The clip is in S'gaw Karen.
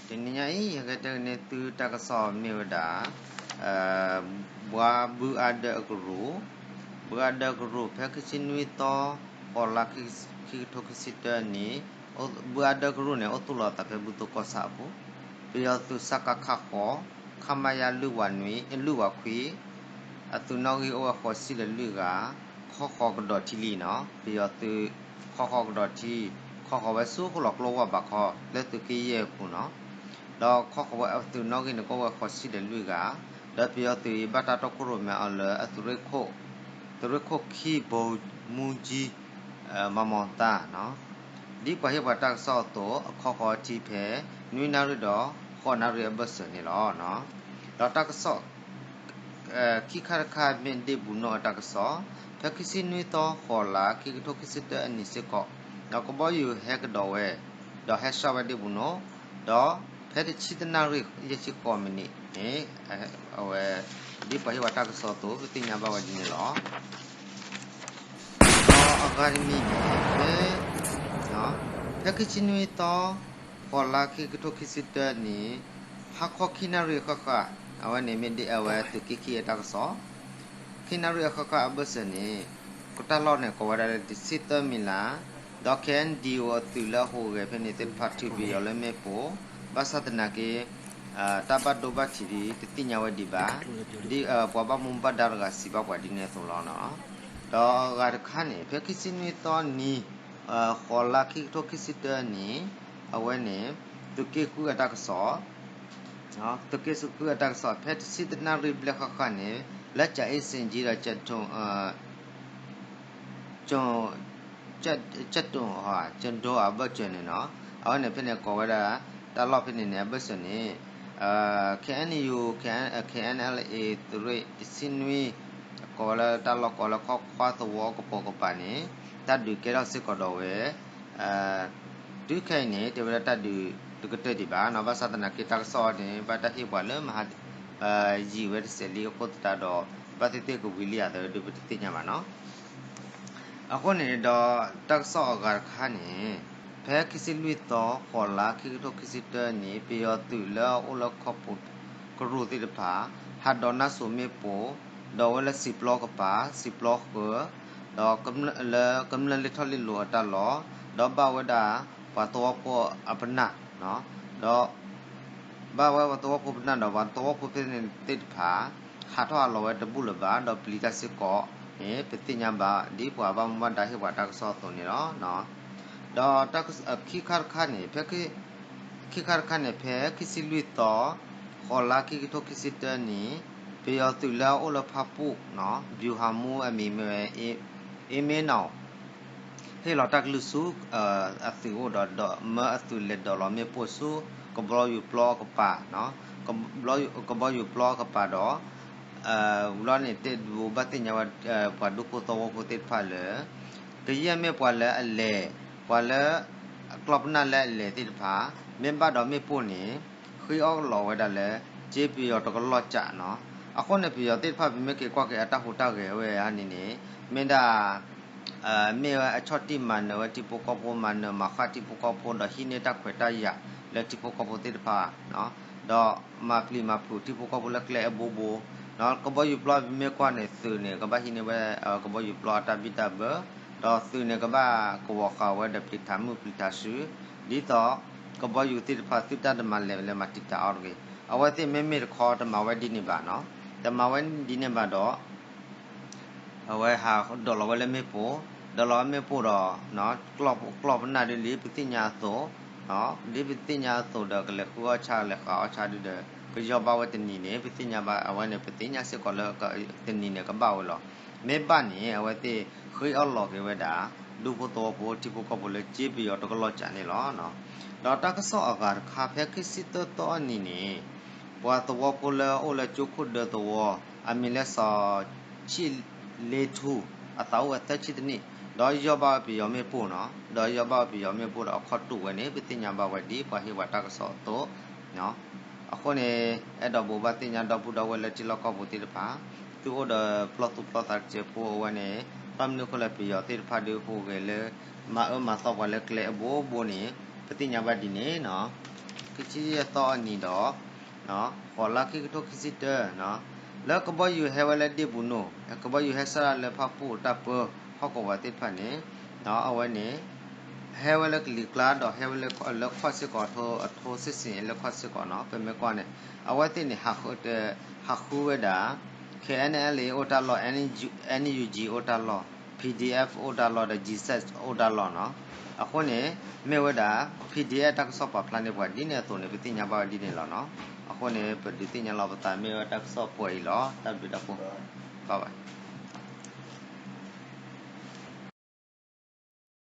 တနံၤညါအံၤ ယကတဲက့ၤန့ၢ်သုတၢ်ကစီၣ်မ့ၢ်ဝဲဒၣ် ဘှါဘုအါဒၢးအကရူၢ်, ဘုအါဒၢးအကရူၢ် ဖဲခံဆံနွံသီ ဃိးလါ ခံကထိခံဆံတၢနံၣ်, ဘုအါဒၢးကရူၢ်န့ၣ် အိၣ်သူၣ်လီၤအသးဖဲဘူၣ်သိကီၢ်ဆၣ်အပူၤ, ပယီၤသုး စကခ ဃိး, ခမရ လွံၢ်ဝးနွံ လွံၢ်ဝးခွံ အသုးနီၣ်ဂံၢ်အိၣ်ဝဲဃိးဆံဒီးလွံၢ်ဂၤ, ခီဃီၤကဒီးထံလံနီၤ, ပယီၤသုး ခီဃီၤကဒီးထံ, ခီဃီၤဝဲဆူဃိၣ်လီၤကျိဝါဘးခီလၢသုးက့ယဲၢ်အပူၤနီၤ, ဒီးခီဃီၤဝဲအသုးနီၣ်ဂံၢ်န့ၣ်ကအိၣ်ဝဲဃိးဆံဒီးလွံၢ်ဂၤ, ဒီးပယီၤသုးအံၤဘၣ်တၢ်တီခိၣ်ရိၣ်မဲအီၤလၢအသုးရ့ၣ်ခိၣ်, သုးရ့ၣ်ခိၣ်ခံ ဗိုလ်မှူးကြီး မမသန်းနီၤ, ဒ်ပှၤဟ့ၣ်ပှၤတၢ်ကစီၣ်အသိး အခီဃီၤထံဖဲ နွံနၣ်ရံၣ်ဒီး ဃိးနၣ်ရံၣ်အဘၢၣ်စၢၤန့ၣ်လီၤ. ဒီးတၢ်ကစီၣ် ခံခါတခါမ့ၢ်ဒ့ၣ်ဘူးနိၣ်အတၢ်ကစီၣ်, ဖဲခံဆံနွံသီ ဃိးလါ ခံကထိခံဆံတၢအနံၣ်စ့ၢ်ကီး, ဒီးကဘီယူၤဟဲကဒီးဝဲ, ဒီးဟဲဆှၣ်ဝဲဒ့ၣ်ဘူးနိၣ်, ဒီးဖဲတဆံတနၣ်ရံၣ် ယဲၢ်ဆံဃိးမံးနံးန့ၣ် အဝဲ ဒ်ပှၤဟ့ၣ်ပှၤတၢ်ကစီၣ်အသိး ပသ့ၣ်ညါဘၣ်ဝဲဒ်န့ၣ်လီၤ. ဒီးအဂၤတမံၤန့ၣ် ဖဲ ဖဲခံဆံနွံသီ ဃိးလါ ခံကထိခံဆံတၢနံၣ် ဟါခီခံနၣ်ရံၣ်အဃၣ်ဃၣ်, အဝဲန့ၣ်မ့ၢ်ဒ့ၣ်အဝဲသုးက့ခံအတၢ်ကစီၣ်, ခံနၣ်ရံၣ်အဃၣ်ဃၣ်အဘၢၣ်စၢၤန့ၣ် တၢ်လီၢ်န့ၣ်ကိးဝဲဒၣ်လၢတဆံသၢမံးလး, ဒီး ခဲအံၣ်အၣ်ဒီး အသုးလၢအဟူးဂဲၤဖဲန့ၣ်သ့ၣ်တဖၣ်ထုးပယီၤလၢမ့ၣ်ပိၢ်, ဘၣ်ဆၣ်သနာ်က့ တၢ်ဘၣ်ဒိဘၣ်ထံးဒ်တသ့ၣ်ညါဝဲဒံးဘၣ်, ဒ်ပှၤဘၣ်မူဘၣ်ဒါတဂၤစံးဘၣ်ပှၤဒ်န့ၣ်အသိးလီၤ. ဒီးအဂၤတခါန့ၣ် ဖဲခံဆံနွံသီနံၤ ဃိးလါ ခံကထိခံဆံတၢနံၣ် အဝဲန့ၣ် သုးက့ဃုအတၢ်ကစီၣ်, သုးက့ဃုအတၢ်ကစီၣ် ဖဲတဆံတနၣ်ရံၣ်ဘျဲၣ်ဃၣ်ဃၣ်န့ၣ် လၢကၠၤအ့စ့ၣ်ကၠံဒီး ကၠၣ်တိၣ် ကၠၣ်တိၣ် ကၠၣ်တိၣ်အဘၢၣ်စၢၤန့ၣ်နီၤ, အဝဲန့ၣ်ဖဲန့ၣ်ကိးဝဲဒၣ် တၢ်လီၢ်ဖဲန့ၣ်န့ၣ် အဘၢၣ်စၢၤန့ၣ် KNU KNLA သုးရ့ၣ်တဆံနွံ ကိးဝဲလၢတၢ်လီၢ်ကိးလၢခီခွါသဝီကပိာ်ကပၤန့ၣ် တၢ်ဒုးကဲထီၣ်စ့ၢ်ကီးဒီးဝဲ တုၤခဲအံၤန့ၣ် တဲဝဲဒၣ်တၢ်ဒုးတကတၢၢ်ဒံးဘၣ်နီၤ, ဘၣ်ဆၣ်သနာ်က့တၢ်ကစီၣ်န့ၣ် ဘၣ်တၢ်ဟ့ၣ်ပှၤလၢမဟါ ယံာ်ဝဲတစဲးလံအဃိသတးဒီး ဘၣ်သ့ၣ်သ့ၣ်ကဝံၤလံဧါသဒုးပတသ့ၣ်ညါဘၣ်နီၤ. အဃိန့ၣ်ဒီး တၢ်ကစီၣ်အဂၤတခါန့ၣ် ဖဲခံဆံလွံၢ်သီ ဃိးလါ ခံကထိခံဆံတၢနံၣ် ပယီၤသုးလၢအအိၣ်လၢခီပူၤကရူၢ်သ့ၣ်တဖၣ် ဟးဒိးနါစိၤမ့ၣ်ပိၢ် ဒိးဝဲလၢစံာ်ပျီကပၤ စံာ်ပျီဃၢၤ ဒီးကမျၢၢ်လၢထီၣ်လ့လိာ်အတၢ်လီၢ် ဒီးဘၣ်ဝဲဒၣ်ပှၤသဝီဖိအပနၢ် ဒီး ဘၣ်ဝဲပှၤသဝီဖိပနၢ်ဒီးပှၤသဝီဖိသ့ၣ်တဖၣ် ဟးထီၣ်ဟးလီၤဝဲတဘူၣ်လၢၤဘၣ် ဒီးပျံၤတၢ်စ့ၢ်ကီးန့ၣ် ပသ့ၣ်ညါဘၣ်ဒ်ပှၤဘၣ်မူဘၣ်ဒါဟ့ၣ်ပှၤတၢ်ကစီၣ်အသိးန့ၣ်လီၤ. ဒီးခံခါတခါန့ၣ် ဖဲ ခံခါတခါန့ၣ် ဖဲခံဆံလွံၢ်သီ ဃိးလါ ခံကထိခံဆံတၢနံၣ် ပယီၤသုးလၢအအိၣ်လၢဖၣ်ပူၣ် ဗျူဟာမှူး အမံၤမ့ၢ်ဝဲ အ့မ့နီၣ် ဟ့ၣ်လီၤတၢ်ကလုၢ်ဆူ အသုးအိၣ်ဒီး မၢအသုးလဲၤဒိးလီၤမ့ၣ်ပိၢ်ဆူ ကဘီယူၤပျီအကပၤ, ကဘီယူၤပျီအကပၤဒီး ဝံၤလီၤန့ၣ် တဲဒိးဘၣ်သ့ၣ်ညါဝဲ ပှၤဒူဖိသဝီဖိသ့ၣ်တဖၣ်လၢ ကယဲၢ်မ့ၢ်ပှၤလၢအလဲၤ ပှၤလၢ ကျီၢ်ပနၢ်လၢအလဲၤသ့ၣ်တဖၣ် မ့ၢ်ဘၣ်ဒီးမ့ၣ်ပိၢ်န့ၣ် ဃ့အီၣ်လီၤဝဲဒၣ်လၢ စ့ပယီၤတကလီၢ်ကးနီၤ. အဃိန့ၣ် ပယီၤသ့ၣ်တဖၣ် ပမ့ၢ်က့ၤကွၢ်က့ၤအတၢ်ဟူးတၢ်ဂဲၤဝဲအံၤန့ၣ်န့ၣ် မ့ၢ်ဒၣ် မ့ၢ်ဝဲအဆီၣ်တံၢ်မၤနၢၤဝဲထံဖိကီၢ်ဖိ မၤနၢၤမၤဃၣ်ထံဖိကီၢ်ဖိ ဒီးဟံးန့ၢ်တၢ်ခွဲးတၢ်ယာ်လၢထံဖိကီၢ်ဖိသ့ၣ်တဖၣ် ဒီးမၤပျံၤမၤဖုးထံဖိကီၢ်ဖိလၢကျဲအဘိဘိ ကဘီယူၤပျီပမ့ၢ်ကွၢ်န့ၣ် သုးန့ၣ် ကဘၣ်ဟံးန့ၢ်ဝဲ ကဘီယူၤပျီအတၢ်ဘံၣ်တၢ်ဘၢ ဒီးသုးန့ၣ်ကဘၣ်ကဝီၤဃာ်ဝဲဒီးပျံၤထးမုၢ်ပျံၤထးဆူ ဒ်သိး ကဘီယူၤသ့ၣ်တဖၣ်သုတၢ်တမၤလဲၤလၢမၤတံာ်တာ်အီၤတဂ့ၤ. အဝဲသ့ၣ်မ့မ့ၢ်တခီတမၤဝဲဒ်န့ၣ်ဘၣ်နီၤ. တမၤဝဲဒ်န့ၣ်ဘၣ်ဒီး အဝဲဟးဒိးလီၤဝဲလၢမ့ၣ်ပိၢ်, ဒိးလီၤဝဲမ့ၣ်ပိၢ်ဒီး ကျီၢ်ပနၢ်ဒ်လံ ပသ့ၣ်ညါအသိး, ဒ်ပသ့ၣ်ညါအသိးဒီး ကလဲၤဃုအီၣ်ဆၣ် ကလဲၤဃးအီၣ်ဆၣ်ဒ်ဒီး ကယီၢ်ဘၣ်ဝဲတနံၤန့ၣ် ပသ့ၣ်ညါဘၣ် အဝဲန့ၣ် ပသ့ၣ်ညါစ့ၢ်ကီးလၢတနံၤန့ၣ် ကဘၣ်ဝဲလီၤ. မ့ၢ်ဘၣ်န့ၣ် အဝဲသ့ၣ်ဃ့အီၣ်လီၤက့ၤဝဲဒၣ် ဒူဖိသဝီဖိ ထံဖိကီၢ်ဖိလၢစ့ပယီၤတကလီၢ်ကးန့ၣ်လီၤ. ဒီးတၢ်ကစီၣ်အဂၤတခါ ဖဲခံဆံသၢသီအနံၤန့ၣ် ပှၤသဝီဖိလၢအအိၣ်လၢကၠိခိၣ်ဒၢသဝီ အမံၤလၢစီၤဆံၣ်လ့ထူ အသးအိၣ်ဝဲသၢဆံတနံၣ် ဒီးယီၢ်ဘၣ်ဝဲပယီၤမ့ၣ်ပိၢ်နီၤ, ဒီးယီၢ်ဘၣ်ဝဲပယီၤမ့ၣ်ပိၢ်ဒီးအခီၣ်တူာ်ဝဲန့ၣ် ပသ့ၣ်ညါဘၣ်ဝဲဒ်ပှၤဟ့ၣ်ပှၤတၢ်ကစီၣ်အသိး အဃိန့ၣ် အဲၣ်ဒိးဘိးဘၣ်သ့ၣ်ညါဒီပုၢ်ဒီဝဲၢ်လၢထံလီၢ်ကီၢ်ပူၤသ့ၣ်တဖၣ် သုအိၣ်ဒီးပျီသူၣ်ပျီသးတစဲးဖိအဝဲန့ၣ် ဘၣ်မနုၤအဃိလဲၣ် ပယီၤသ့ၣ်တဖၣ်ဒုးဟူးဂဲၤလၢ မၤအၢမၤသီပှၤလၢကျဲအဘိဘိန့ၣ် ပသ့ၣ်ညါဘၣ်ဒ်န့ၣ်နီၤ. ခံဆံယဲၢ်သီအနံၤဒီး ဃိးလါခံကထိခံဆံတၢ လၢကဘီယူၤဟဲဝဲလၢဒ့ၣ်ပူၤနိၣ် ကဘီယူၤဟဲစးထီၣ်လၢဖၣ်ပူၣ်တၢ်ပၢဟီၣ်ကဝီၤသ့ၣ်တဖၣ်န့ၣ် အဝဲန့ၣ် ဟဲဝဲလၢကလံၤကျါဒီးဟဲဝဲလၢခီၣ်စ့ၢ်ကီး အထိစ့ၢ်စ့ၢ်လၢခီၣ်စ့ၢ်ကီးနီၤ ပမ့ၢ်ကွၢ်န့ၣ် အဝဲသ့ၣ်န့ၣ် ဟးဃုဝဲဒၣ် K N L A အိၣ်တၢ်လီၢ် N U G အိၣ်တၢ်လီၢ် P D F အိၣ်တၢ်လီၢ်ဒီး G S S အိၣ်တၢ်လီၢ်နီၤ အဃိန့ၣ် မ့ၢ်ဝဲဒၣ် P D F တၢ်ကစီၣ်ပာ်ဖျါန့ၢ်ပှၤဒ်န့ၣ်အသိးန့ၣ် ပသ့ၣ်ညါဘၣ်ဝဲဒ်န့ၣ်လီၤနီၤ အဃိန့ၣ် ပဒုးသ့ၣ်ညါလီၤပသးမ့ၢ်ဝဲတၢ်ကစီၣ်ပှဲၤအံၤလီၤ တၢ်ဘျုးတၢ်ဖှိၣ် bye bye